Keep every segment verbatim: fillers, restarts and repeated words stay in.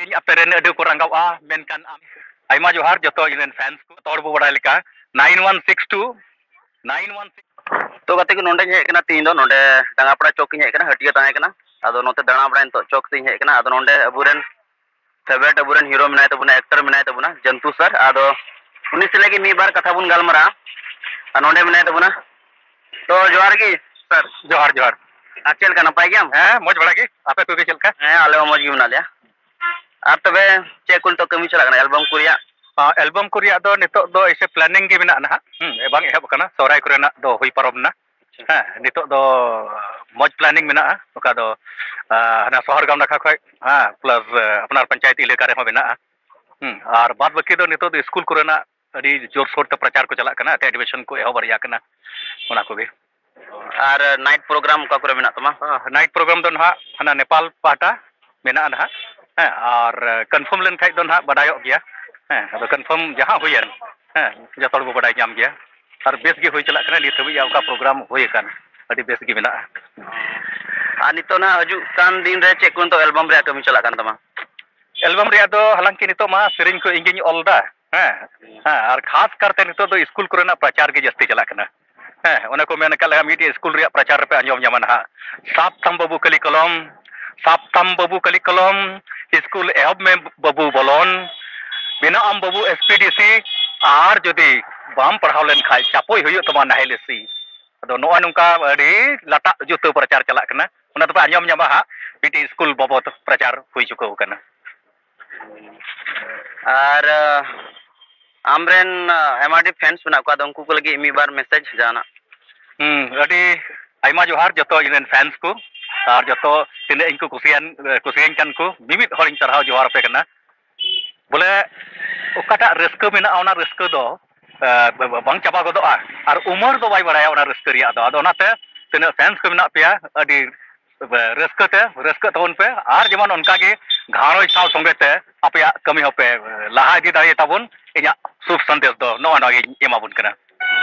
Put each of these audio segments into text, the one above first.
ᱤᱧ ᱟᱯᱮ ᱨᱮᱱ ᱟᱹᱰᱤ ᱠᱚ ᱨᱟᱸᱜᱟᱣᱜᱼᱟ, ᱢᱮᱱᱠᱷᱟᱱ ᱟᱢ, ᱟᱭᱢᱟ ᱡᱚᱦᱟᱨ ᱡᱚᱛᱚ ᱤᱧ ᱨᱮᱱ fans ᱠᱚ, ᱡᱚᱛᱚ ᱦᱚᱲ ᱵᱚ ᱵᱟᱲᱟᱭ ᱞᱮᱠᱟ, nine one six two nine one six᱾ ᱛᱚ ᱜᱟᱛᱮ ᱠᱚ, ᱱᱚᱰᱮᱧ ᱦᱮᱡ ᱠᱟᱱᱟ ᱛᱤᱦᱤᱧ ᱫᱚ, ᱱᱚᱰᱮ ᱰᱟᱸᱜᱟᱯᱟᱲᱟ ᱪᱚᱠ ᱤᱧ ᱦᱮᱡ ᱠᱟᱱᱟ, ᱦᱟᱹᱴᱭᱟᱹ ᱛᱟᱦᱮᱸ ᱠᱟᱱᱟ᱾ ᱟᱫᱚ ᱱᱚᱛᱮ ᱫᱟᱬᱟ ᱵᱟᱲᱟᱭ ᱱᱤᱛᱚᱜ ᱪᱚᱠ ᱥᱮᱫ ᱤᱧ ᱦᱮᱡ ᱠᱟᱱᱟ᱾ ᱟᱫᱚ ᱱᱚᱰᱮ ᱟᱵᱚᱨᱮᱱ favourite, ᱟᱵᱚᱨᱮᱱ hero ᱢᱮᱱᱟᱭ ᱛᱟᱵᱚᱱᱟ, actor ᱢᱮᱱᱟᱭ ᱛᱟᱵᱚᱱᱟ, ᱡᱟᱱᱛᱩ sir᱾ ᱟᱫᱚ ᱩᱱᱤ ᱥᱟᱞᱟᱜ ᱜᱮ ᱢᱤᱫ ᱵᱟᱨ ᱠᱟᱛᱷᱟ ᱵᱚᱱ ᱜᱟᱞᱢᱟᱨᱟᱜᱼᱟ᱾ ᱟᱨ ᱱᱚᱰᱮ ᱢᱮᱱᱟᱭ ᱛᱟᱵᱚᱱᱟ᱾ ᱛᱚ ᱡᱚᱦᱟᱨ ᱜᱮ sir᱾ ᱡᱚᱦᱟᱨ, ᱡᱚᱦᱟᱨ᱾ ᱟᱨ ᱪᱮᱫ ᱞᱮᱠᱟ, ᱱᱟᱯᱟᱭ ᱜᱮᱭᱟᱢ? ᱦᱮᱸ, ᱢᱚᱡᱽ ᱵᱟᱲᱟ ᱜᱮ᱾ ᱟᱯᱮ ᱠᱚᱜᱮ ᱪᱮᱫ ᱞᱮᱠᱟ? ᱦᱮᱸ, ᱟᱞᱮ ᱦᱚᱸ ᱢᱚᱡᱽ ᱜᱮ ᱢᱮᱱᱟᱜ ᱞᱮᱭᱟ᱾ ᱟᱨ ᱛᱚᱵᱮ ᱪᱮᱫ ᱠᱚ ᱱᱤᱛᱚᱜ ᱠᱟᱹᱢᱤ ᱪᱟᱞᱟᱜ ᱠᱟᱱᱟ album ᱠᱚ ᱨᱮᱭᱟᱜ? ᱟᱸ, album ᱠᱚ ᱨᱮᱭᱟᱜ ᱫᱚ ᱱᱤᱛᱚᱜ ᱫᱚ ᱮᱭᱥᱮ planning ᱜᱮ ᱢᱮᱱᱟᱜᱼᱟ ᱱᱟᱦᱟᱜ᱾ ᱦᱩᱸ, ᱵᱟᱝ ᱮᱦᱚᱵ ᱟᱠᱟᱱᱟ, ᱥᱚᱦᱨᱟᱭ ᱠᱚᱨᱮᱱᱟᱜ ᱫᱚ ᱦᱩᱭ ᱯᱟᱨᱚᱢ ᱮᱱᱟ᱾ ᱦᱮᱸ, ᱱᱤᱛᱚᱜ ᱫᱚ ᱢᱚᱡᱽ planning ᱢᱮᱱᱟᱜᱼᱟ, ᱚᱠᱟ ᱫᱚ, ᱟᱸ, ᱦᱟᱱᱟ ᱥᱚᱦᱚᱨ ᱜᱟᱢ ᱱᱟᱠᱷᱟ ᱠᱷᱚᱡ, ᱦᱮᱸ, plus, ᱟᱸ, ᱟᱯᱱᱟᱨ ᱯᱚᱧᱪᱟᱭᱮᱛ ᱮᱞᱟᱠᱟ ᱨᱮᱦᱚᱸ ᱢᱮᱱᱟᱜᱼᱟ᱾ ᱦᱩᱸ, ᱟᱨ ᱵᱟᱫ ᱵᱟᱹᱠᱤ ᱫᱚ ᱱᱤᱛᱚᱜ ᱫᱚ ᱥᱠᱩᱞ ᱠᱚᱨᱮᱱᱟᱜ ᱟᱹᱰᱤ ᱡᱳᱨᱥᱳᱨ ᱛᱮ ᱯᱨᱚᱪᱟᱨ ᱠᱚ ᱪᱟᱞᱟᱜ ᱠᱟᱱᱟ, ᱮᱱᱛᱮ admission ᱠᱚ ᱮᱦᱚᱵ ᱵᱟᱨᱭᱟ ᱠᱟᱱᱟ, ᱚᱱᱟ ᱠᱚᱜᱮ᱾ ᱟᱨ night program ᱚᱠᱟ ᱠᱚᱨᱮ ᱢᱮᱱᱟᱜ ᱛᱟᱢᱟ? ᱦᱮᱸ, night program ᱫᱚ ᱱᱟᱦᱟᱜ ᱦᱟᱱᱟ ᱱᱮᱯᱟᱞ ᱯᱟᱦᱴᱟ ᱢᱮᱱᱟᱜᱼᱟ ᱱᱟᱦᱟᱜ, ᱦᱮᱸ, ᱟᱨ confirm ᱞᱮᱱ ᱠᱷᱟᱡ ᱫᱚ ᱱᱟᱦᱟᱜ ᱵᱟᱰᱟᱭᱚᱜ ᱜᱮᱭᱟ, ᱦᱮᱸ, ᱟᱫᱚ confirm ᱡᱟᱦᱟᱸ ᱦᱩᱭᱮᱱ, ᱦᱮᱸ, ᱡᱚᱛᱚ ᱦᱚᱲ ᱵᱚ ᱵᱟᱰᱟᱭ ᱧᱟᱢ ᱜᱮᱭᱟ᱾ ᱟᱨ ᱵᱮᱥ ᱜᱮ ᱦᱩᱭ ᱪᱟᱞᱟᱜ ᱠᱟᱱᱟ, ᱱᱤᱛ ᱦᱟᱹᱵᱤᱡ ᱚᱠᱟ program ᱦᱩᱭ ᱟᱠᱟᱱ, ᱟᱹᱰᱤ ᱵᱮᱥ ᱜᱮ ᱢᱮᱱᱟᱜᱼᱟ᱾ ᱟᱨ ᱱᱤᱛᱚᱜ ᱱᱟᱦᱟᱜ ᱦᱤᱡᱩᱜ ᱠᱟᱱ ᱫᱤᱱ ᱨᱮ ᱪᱮᱫ ᱠᱚ ᱱᱤᱛᱚᱜ album ᱨᱮᱭᱟᱜ ᱠᱟᱹᱢᱤ ᱪᱟᱞᱟᱜ ᱠᱟᱱ ᱛᱟᱢᱟ? Album ᱨᱮᱭᱟᱜ ᱫᱚ ᱦᱟᱞᱟᱝᱠᱤ ᱱᱤᱛᱚᱜ ᱢᱟ ᱥᱮᱨᱮᱧ ᱠᱚ ᱤᱧ ᱜᱤᱧ ᱚᱞ ᱮᱫᱟ, ᱦᱮᱸ, ᱦᱮᱸ, ᱟᱨ ᱠᱷᱟᱥ ᱠᱟᱨᱛᱮ ᱱᱤᱛᱚᱜ ᱫᱚ ᱥᱠᱩᱞ ᱠᱚᱨᱮᱱᱟᱜ ᱯᱨᱚᱪᱟᱨ ᱜᱮ ᱡᱟᱹᱥᱛᱤ ᱪᱟᱞᱟᱜ ᱠᱟᱱᱟ᱾ ᱦᱮᱸ, ᱚᱱᱮ ᱠᱚ ᱢᱮᱱ ᱟᱠᱟᱫ ᱞᱮᱠᱟ, ᱢᱤᱫᱴᱮᱡ ᱥᱠᱩᱞ ᱨᱮᱭᱟᱜ ᱯᱨᱚᱪᱟᱨ ᱨᱮᱯᱮ ᱟᱸᱡᱚᱢ ᱧᱟᱢᱟ ᱱᱟᱦᱟᱜ, "ᱥᱟᱵ ᱛᱟᱢ ᱵᱟᱹᱵᱩ ᱠᱟᱹᱞᱤ ᱠᱚᱞᱚᱢ, ᱥᱟᱵ ᱛᱟᱢ ᱵᱟᱹᱵᱩ ᱠᱟᱹᱞᱤ ᱠᱚᱞᱚᱢ, ᱥᱠᱩᱞ ᱮᱦᱚᱵ ᱢᱮ ᱵᱟᱹᱵᱩ ᱵᱚᱞᱚᱱ, ᱵᱮᱱᱟᱜ ᱟᱢ ᱵᱟᱹᱵᱩ S P D C, ᱟᱨ ᱡᱩᱫᱤ ᱵᱟᱢ ᱯᱟᱲᱦᱟᱣ ᱞᱮᱱᱠᱷᱟᱡ ᱪᱟᱯᱚᱭ ᱦᱩᱭᱩᱜ ᱛᱟᱢᱟ ᱱᱟᱦᱮᱞ ᱤᱥᱤ᱾" ᱟᱫᱚ ᱱᱚᱜᱼᱚᱭ ᱱᱚᱝᱠᱟ ᱟᱹᱰᱤ ᱞᱟᱴᱟᱜ ᱡᱩᱛᱟᱹ ᱯᱨᱚᱪᱟᱨ ᱪᱟᱞᱟᱜ ᱠᱟᱱᱟ, ᱚᱱᱟ ᱫᱚᱯᱮ ᱟᱸᱡᱚᱢ ᱧᱟᱢᱟ ᱦᱟᱸᱜ, ᱢᱤᱫᱴᱤᱡ ᱥᱠᱩᱞ ᱵᱟᱵᱚᱫ ᱯᱨᱚᱪᱟᱨ ᱦᱩᱭ ᱪᱩᱠᱟᱹᱣ ᱠᱟᱱᱟ᱾ ᱟᱨ, ᱟᱸ, ᱟᱢᱨᱮᱱ, ᱟᱸ, ᱟᱭᱢᱟ ᱰᱷᱮᱨ fans ᱢᱮᱱᱟᱜ ᱠᱚᱣᱟ, ᱟᱫᱚ ᱩᱱᱠᱩ ᱠᱚ ᱞᱟᱹᱜᱤᱫ ᱢᱤᱫ ᱵᱟᱨ message ᱡᱟᱦᱟᱱᱟᱜ? ᱦᱩᱸ, ᱟᱹᱰᱤ ᱟᱭᱢᱟ ᱡᱚᱦᱟᱨ ᱡᱚᱛᱚ ᱤᱧ ᱨᱮᱱ fans ᱠᱚ, ᱟᱨ ᱡᱚᱛᱚ ᱛᱤᱱᱟᱹᱜ ᱤᱧ ᱠᱚ ᱠᱩᱥᱤᱭᱟᱱ, ᱠᱩᱥᱤᱭᱟᱹᱧ ᱠᱟᱱ ᱠᱚ, ᱢᱤᱢᱤᱫ ᱦᱚᱲᱤᱧ ᱥᱟᱨᱦᱟᱣ ᱡᱚᱦᱟᱨ ᱟᱯᱮ ᱠᱟᱱᱟ᱾ ᱵᱚᱞᱮ ᱚᱠᱟᱴᱟᱜ ᱨᱟᱹᱥᱠᱟᱹ ᱢᱮᱱᱟᱜᱼᱟ, ᱚᱱᱟ ᱨᱟᱹᱥᱠᱟᱹ ᱫᱚ, ᱮ, ᱵ-, ᱵ-, ᱵᱟᱝ ᱪᱟᱵᱟ ᱜᱚᱫᱚᱜᱼᱟ, ᱟᱨ ᱩᱢᱟᱹᱨ ᱫᱚ ᱵᱟᱭ ᱵᱟᱲᱟᱭᱟ ᱚᱱᱟ ᱨᱟᱹᱥᱠᱟᱹ ᱨᱮᱭᱟᱜ ᱫᱚ᱾ ᱟᱫᱚ ᱚᱱᱟᱛᱮ ᱛᱤᱱᱟᱹᱜ fans ᱠᱚ ᱢᱮᱱᱟᱜ ᱯᱮᱭᱟ, ᱟᱹᱰᱤ ᱨᱟᱹᱥᱠᱟᱹ ᱛᱮ ᱨᱟᱹᱥᱠᱟᱹᱜ ᱛᱟᱵᱚᱱ ᱯᱮ, ᱟᱨ ᱡᱮᱢᱚᱱ ᱚᱱᱠᱟ ᱜᱮ ᱜᱷᱟᱨᱚᱸᱡᱽ ᱥᱟᱶ ᱥᱚᱸᱜᱮ ᱛᱮ ᱟᱯᱮᱭᱟᱜ ᱠᱟᱹᱢᱤ ᱦᱚᱸᱯᱮ ᱞᱟᱦᱟ ᱤᱫᱤ ᱫᱟᱲᱮᱭᱟᱜ ᱛᱟᱵᱚᱱ᱾ ᱤᱧᱟᱹᱜ ᱥᱩᱵ ᱥᱟᱸᱫᱮᱥ ᱫᱚ ᱱᱚᱜᱼᱚ ᱱᱚᱣᱟ ᱜᱤᱧ ᱮᱢᱟᱵᱚᱱ ᱠᱟᱱᱟ᱾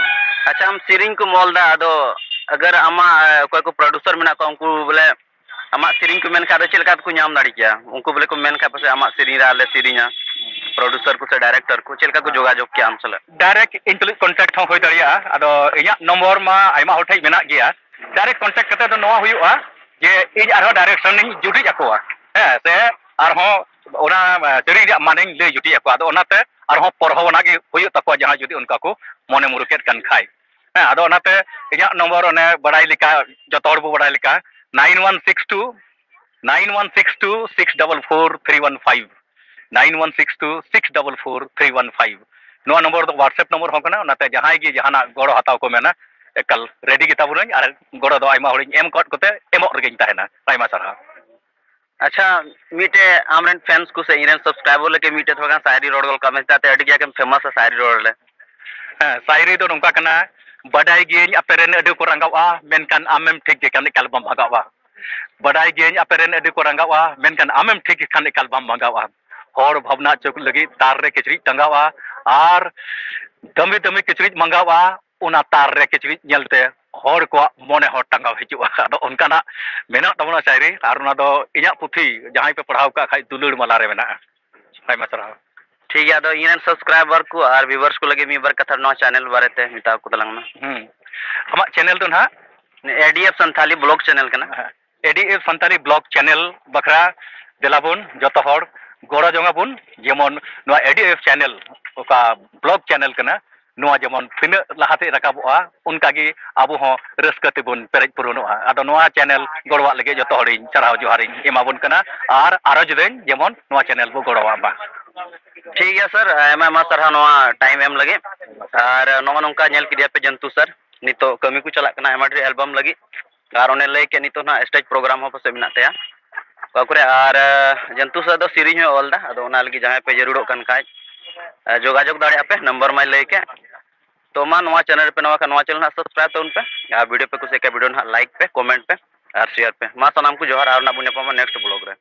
ᱟᱪᱪᱷᱟ, ᱟᱢ ᱥᱮᱨᱮᱧ ᱠᱚᱢ ᱚᱞ ᱮᱫᱟ, ᱟᱫᱚ ᱟᱜᱟᱨ ᱟᱢᱟᱜ, ᱮ, ᱚᱠᱚᱭ ᱠᱚ producer ᱢᱮᱱᱟᱜ ᱠᱚᱣᱟ, ᱩᱱᱠᱩ ᱵᱚᱞᱮ ᱟᱢᱟᱜ ᱥᱮᱨᱮᱧ ᱠᱚ ᱢᱮᱱ ᱠᱷᱟᱱ ᱫᱚ ᱪᱮᱫ ᱞᱮᱠᱟ ᱛᱮᱠᱚ ᱧᱟᱢ ᱫᱟᱲᱮ ᱠᱮᱭᱟ? ᱩᱱᱠᱩ ᱵᱚᱞᱮ ᱠᱚ ᱢᱮᱱ ᱠᱷᱟᱱ ᱯᱟᱥᱮᱡ ᱟᱢᱟᱜ ᱥᱮᱨᱮᱧ ᱨᱮ ᱟᱞᱮ ᱥᱮᱨᱮᱧᱟ, ᱯᱨᱚᱰᱭᱩᱥᱟᱨ ᱠᱚ ᱥᱮ ᱰᱟᱭᱨᱮᱠᱴᱚᱨ ᱠᱚ ᱪᱮᱫ ᱞᱮᱠᱟ ᱠᱚ ᱡᱳᱜᱟᱡᱳᱜᱽ ᱠᱮᱭᱟ ᱟᱢ ᱥᱟᱞᱟᱜ? ᱰᱟᱭᱨᱮᱠᱴ ᱤᱧ ᱛᱩᱞᱩᱡ ᱠᱚᱱᱴᱟᱠᱴ ᱦᱚᱸ ᱦᱩᱭ ᱫᱟᱲᱮᱭᱟᱜᱼᱟ᱾ ᱟᱫᱚ ᱤᱧᱟᱹᱜ ᱱᱚᱢᱵᱚᱨ ᱢᱟ ᱟᱭᱢᱟ ᱦᱚᱲ ᱴᱷᱮᱱ ᱢᱮᱱᱟᱜ ᱜᱮᱭᱟ᱾ ᱰᱟᱭᱨᱮᱠᱴ ᱠᱚᱱᱴᱟᱠᱴ ᱠᱟᱛᱮ ᱫᱚ ᱱᱚᱣᱟ ᱦᱩᱭᱩᱜᱼᱟ ᱡᱮ ᱤᱧ ᱟᱨᱦᱚᱸ ᱰᱟᱭᱨᱮᱠᱥᱚᱱ ᱤᱧ ᱡᱩᱴᱤᱡ ᱟᱠᱚᱣᱟ, ᱦᱮᱸ, ᱥᱮ ᱟᱨᱦᱚᱸ ᱚᱱᱟ ᱥᱮᱨᱮᱧ ᱨᱮᱭᱟᱜ ᱢᱟᱱᱮᱧ ᱞᱟᱹᱭ ᱡᱩᱴᱤᱡ ᱟᱠᱚᱣᱟ᱾ ᱟᱫᱚ ᱚᱱᱟᱛᱮ ᱟᱨᱦᱚᱸ ᱯᱚᱲᱦᱚᱱᱟ ᱜᱮ ᱦᱩᱭᱩᱜ ᱛᱟᱠᱚᱣᱟ, ᱡᱟᱦᱟᱸᱭ ᱡᱩᱫᱤ ᱚᱱᱠᱟ ᱠᱚ ᱢᱚᱱᱮ ᱢᱩᱨᱩᱠᱮᱫ ᱠᱟᱱ ᱠᱷᱟᱡ᱾ ᱦᱮᱸ, ᱟᱫᱚ ᱚᱱᱟᱛᱮ ᱤᱧᱟᱹᱜ ᱱᱚᱢᱵᱚᱨ ᱚᱱᱮ ᱵᱟᱲᱟᱭ ᱞᱮᱠᱟ, ᱡᱚᱛᱚ ᱦᱚᱲ ᱵᱚ ᱵᱟᱲᱟᱭ ᱞᱮᱠᱟ, nine one six two, nine one six two six double four three one five, nine one six two six double four three one five᱾ ᱱᱚᱣᱟ ᱱᱚᱢᱵᱚᱨ ᱫᱚ WhatsApp ᱱᱚᱢᱵᱚᱨ ᱦᱚᱸ ᱠᱟᱱᱟ, ᱚᱱᱟᱛᱮ ᱡᱟᱦᱟᱸᱭ ᱜᱮ ᱡᱟᱦᱟᱱᱟᱜ ᱜᱚᱲᱚ ᱦᱟᱛᱟᱣ ᱠᱚ ᱢᱮᱱᱟ, ᱮᱠᱟᱞ ᱨᱮᱰᱤ ᱜᱮ ᱛᱟᱵᱚᱱᱟᱹᱧ, ᱟᱨ ᱜᱚᱲᱚ ᱫᱚ ᱟᱭᱢᱟ ᱦᱚᱲᱤᱧ ᱮᱢ ᱟᱠᱟᱫ ᱠᱚᱛᱮ ᱮᱢᱚᱜ ᱨᱮᱜᱮᱧ ᱛᱟᱦᱮᱱᱟ᱾ ᱟᱭᱢᱟ ᱥᱟᱨᱦᱟᱣ᱾ ᱟᱪᱪᱷᱟ, ᱢᱤᱫᱴᱮᱡ ᱟᱢᱨᱮᱱ ᱯᱷᱮᱱᱥ ᱠᱚ ᱥᱮ ᱤᱧᱨᱮᱱ ᱥᱟᱵᱥᱠᱨᱟᱭᱵᱟᱨ ᱞᱟᱹᱜᱤᱫ ᱢᱤᱫᱴᱮᱡ ᱛᱷᱚᱲᱟ ᱜᱟᱱ ᱥᱟᱭᱨᱤ ᱨᱚᱲ ᱜᱚᱫ ᱠᱟᱜ ᱢᱮ, ᱪᱮᱫᱟᱜ ᱥᱮ ᱟᱹᱰᱤ ᱠᱟᱡᱟᱠ ᱮᱢ ᱯᱷᱮᱢᱟᱥᱟ ᱥᱟᱭᱨᱤ ᱨᱚᱲ ᱨᱮ᱾ ᱦᱮᱸ, ᱥᱟᱭᱨᱤ ᱫᱚ ᱱᱚᱝᱠᱟ ᱠᱟᱱᱟ, ᱵᱟᱰᱟᱭ ᱜᱤᱭᱟᱹᱧ ᱟᱯᱮ ᱨᱮᱱ ᱟᱹᱰᱤ ᱠᱚ ᱨᱟᱸᱜᱟᱣᱜᱼᱟ, ᱢᱮᱱᱠᱷᱟᱱ ᱟᱢᱮᱢ ᱴᱷᱤᱠ ᱜᱮ ᱠᱷᱟᱱ ᱮᱠᱟᱞ ᱵᱟᱢ ᱵᱷᱟᱜᱟᱣᱜᱼᱟ᱾ ᱵᱟᱰᱟᱭ ᱜᱤᱭᱟᱹᱧ ᱟᱯᱮ ᱨᱮᱱ ᱟᱹᱰᱤ ᱠᱚ ᱨᱟᱸᱜᱟᱣᱜᱼᱟ, ᱢᱮᱱᱠᱷᱟᱱ ᱟᱢᱮᱢ ᱴᱷᱤᱠ ᱜᱮ ᱠᱷᱟᱱ ᱮᱠᱟᱞ ᱵᱟᱢ ᱵᱷᱟᱜᱟᱣᱜᱼᱟ᱾ ᱦᱚᱲ ᱵᱷᱟᱵᱽᱱᱟ ᱦᱚᱪᱚ ᱞᱟᱹᱜᱤᱫ ᱛᱟᱨ ᱨᱮ ᱠᱤᱪᱨᱤᱡ ᱴᱟᱸᱜᱟᱣᱜᱼᱟ, ᱟᱨ ᱫᱟᱹᱢᱤ ᱫᱟᱹᱢᱤ ᱠᱤᱪᱨᱤᱡ ᱢᱟᱸᱜᱟᱣᱜᱼᱟ, ᱚᱱᱟ ᱛᱟᱨ ᱨᱮ ᱠᱤᱪᱨᱤᱡ ᱧᱮᱞᱛᱮ ᱦᱚᱲ ᱠᱚᱣᱟᱜ ᱢᱚᱱᱮ ᱦᱚᱸ ᱴᱟᱸᱜᱟᱣ ᱦᱤᱡᱩᱜᱼᱟ᱾ ᱟᱫᱚ ᱚᱱᱠᱟᱱᱟᱜ ᱢᱮᱱᱟᱜ ᱛᱟᱵᱚᱱᱟ ᱥᱟᱭᱨᱤ, ᱟᱨ ᱚᱱᱟ ᱫᱚ ᱤᱧᱟᱹᱜ ᱯᱩᱛᱷᱤ ᱡᱟᱦᱟᱸᱭ ᱯᱮ ᱯᱟᱲᱦᱟᱣ ᱠᱟᱜ ᱠᱷᱟᱡ ᱫᱩᱞᱟᱹᱲ ᱢᱟᱞᱟ ᱨᱮ ᱢᱮᱱᱟᱜᱼᱟ᱾ ᱟᱭᱢᱟ ᱥᱟᱨᱦᱟᱣ᱾ ᱴᱷᱤᱠ ᱜᱮᱭᱟ, ᱟᱫᱚ ᱤᱧ ᱨᱮᱱ ᱥᱟᱵᱥᱠᱨᱟᱭᱵᱟᱨ ᱠᱚ ᱟᱨ ᱵᱷᱤᱭᱩᱣᱟᱨᱥ ᱠᱚ ᱞᱟᱹᱜᱤᱫ ᱢᱤᱫ ᱵᱟᱨ ᱠᱟᱛᱷᱟ ᱱᱚᱣᱟ ᱪᱮᱱᱮᱞ ᱵᱟᱨᱮᱛᱮ ᱢᱮᱛᱟ ᱠᱚ ᱛᱟᱞᱟᱝ ᱢᱮ᱾ ᱦᱩᱸ, ᱟᱢᱟᱜ ᱪᱮᱱᱮᱞ ᱫᱚ ᱱᱟᱦᱟᱜ? A D F Santhali blog channel ᱠᱟᱱᱟ᱾ ᱦᱮᱸ, A D F Santali blog channel ᱵᱟᱠᱷᱨᱟ ᱫᱮᱞᱟ ᱵᱚᱱ ᱡᱚᱛᱚ ᱦᱚᱲ ᱜᱚᱲᱚ ᱡᱚᱝ ᱟᱵᱚᱱ, ᱡᱮᱢᱚᱱ ᱱᱚᱣᱟ ᱮ ᱰᱤ ᱮᱯᱷ ᱪᱮᱱᱮᱞ ᱚᱠᱟ ᱵᱞᱚᱜ ᱪᱮᱱᱮᱞ ᱠᱟᱱᱟ, ᱱᱚᱣᱟ ᱡᱮᱢᱚᱱ ᱛᱤᱱᱟᱹᱜ ᱞᱟᱦᱟ ᱥᱮᱫ ᱨᱟᱠᱟᱵᱚᱜᱼᱟ, ᱚᱱᱠᱟ ᱜᱮ ᱟᱵᱚ ᱦᱚᱸ ᱨᱟᱹᱥᱠᱟᱹ ᱛᱮᱵᱚᱱ ᱯᱮᱨᱮᱡ ᱯᱩᱨᱚᱱᱚᱜᱼᱟ᱾ ᱟᱫᱚ ᱱᱚᱣᱟ ᱪᱮᱱᱮᱞ ᱜᱚᱲᱚᱣᱟᱜ ᱞᱟᱹᱜᱤᱫ ᱡᱚᱛᱚ ᱦᱚᱲᱤᱧ ᱥᱟᱨᱦᱟᱣ ᱡᱚᱦᱟᱨᱤᱧ ᱮᱢᱟᱵᱚᱱ ᱠᱟᱱᱟ, ᱟᱨ ᱟᱨᱚ ᱡᱩᱫᱟᱹᱧ ᱡᱮᱢᱚᱱ ᱱᱚᱣᱟ ᱪᱮᱱᱮᱞ ᱵᱚ ᱜᱚᱲᱚᱣᱟᱜ ᱢᱟ᱾ ᱴᱷᱤᱠ ᱜᱮᱭᱟ ᱥᱟᱨ, ᱟᱭᱢᱟ ᱟᱭᱢᱟ ᱥᱟᱨᱦᱟᱣ ᱱᱚᱣᱟ ᱴᱟᱭᱤᱢ ᱮᱢ ᱞᱟᱹᱜᱤᱫ᱾ ᱟᱨ ᱱᱚᱜᱼᱚ ᱱᱚᱝᱠᱟ ᱧᱮᱞ ᱠᱮᱫᱮᱭᱟ ᱯᱮ ᱡᱚᱱᱛᱩ ᱥᱟᱨ, ᱱᱤᱛᱚᱜ ᱠᱟᱹᱢᱤ ᱠᱚ ᱪᱟᱞᱟᱜ ᱠᱟᱱᱟ ᱟᱭᱢᱟ ᱰᱷᱮᱨ ᱮᱞᱵᱟᱢ ᱞᱟᱹᱜᱤᱫ᱾ ᱟᱨ ᱚᱱᱮ ᱞᱟᱹᱭ ᱠᱮᱫ, ᱱᱤᱛᱚᱜ ᱱᱟᱦᱟᱜ ᱥᱴᱮᱡᱽ ᱯᱨᱳᱜᱨᱟᱢ ᱦᱚᱸ ᱯᱟᱥᱮᱡ ᱢᱮᱱᱟᱜ ᱛᱟᱭᱟ ᱚᱠᱟ ᱠᱚᱨᱮ᱾ ᱟᱨ, ᱟᱸ, ᱡᱚᱱᱛᱩ ᱥᱟᱨ ᱫᱚ ᱥᱮᱨᱮᱧ ᱦᱚᱸᱭ ᱚᱞ ᱮᱫᱟ, ᱟᱫᱚ ᱚᱱᱟ ᱞᱟᱹᱜᱤᱫ ᱡᱟᱦᱟᱸᱭ ᱯᱮ ᱡᱟᱹᱨᱩᱲᱚᱜ ᱠᱟᱱ ᱠᱷᱟᱡ, ᱟᱸ, ᱡᱳᱜᱟᱡᱳᱜᱽ ᱫᱟᱲᱮᱭᱟᱜᱼᱟ ᱯᱮ, ᱱᱟᱢᱵᱟᱨ ᱢᱟᱭ ᱞᱟᱹᱭ ᱠᱮᱫ᱾ ᱛᱚ ᱢᱟ, ᱱᱚᱣᱟ ᱪᱮᱱᱮᱞ ᱨᱮᱯᱮ ᱱᱟᱣᱟ ᱠᱷᱟᱱ ᱱᱚᱣᱟ ᱪᱮᱱᱮᱞ ᱱᱟᱦᱟᱜ ᱥᱟᱵᱥᱠᱨᱟᱭᱤᱵᱽ ᱛᱟᱵᱚᱱ ᱯᱮ, ᱟᱨ ᱵᱷᱤᱰᱤᱭᱳ ᱯᱮ ᱠᱩᱥᱤᱭᱟᱜ ᱠᱷᱟᱱ ᱵᱷᱤᱰᱤᱭᱳ ᱱᱟᱦᱟᱜ ᱞᱟᱭᱤᱠ ᱯᱮ, ᱠᱚᱢᱮᱱᱴ ᱯᱮ ᱟᱨ ᱥᱮᱭᱟᱨ ᱯᱮ᱾ ᱢᱟ ᱥᱟᱱᱟᱢ ᱠᱚ ᱡᱚᱦᱟᱨ, ᱟᱨ ᱱᱟᱦᱟᱜ ᱵᱚᱱ ᱧᱟᱯᱟᱢᱟ ᱱᱮᱠᱥᱴ ᱵᱞᱚᱜᱽ ᱨᱮ᱾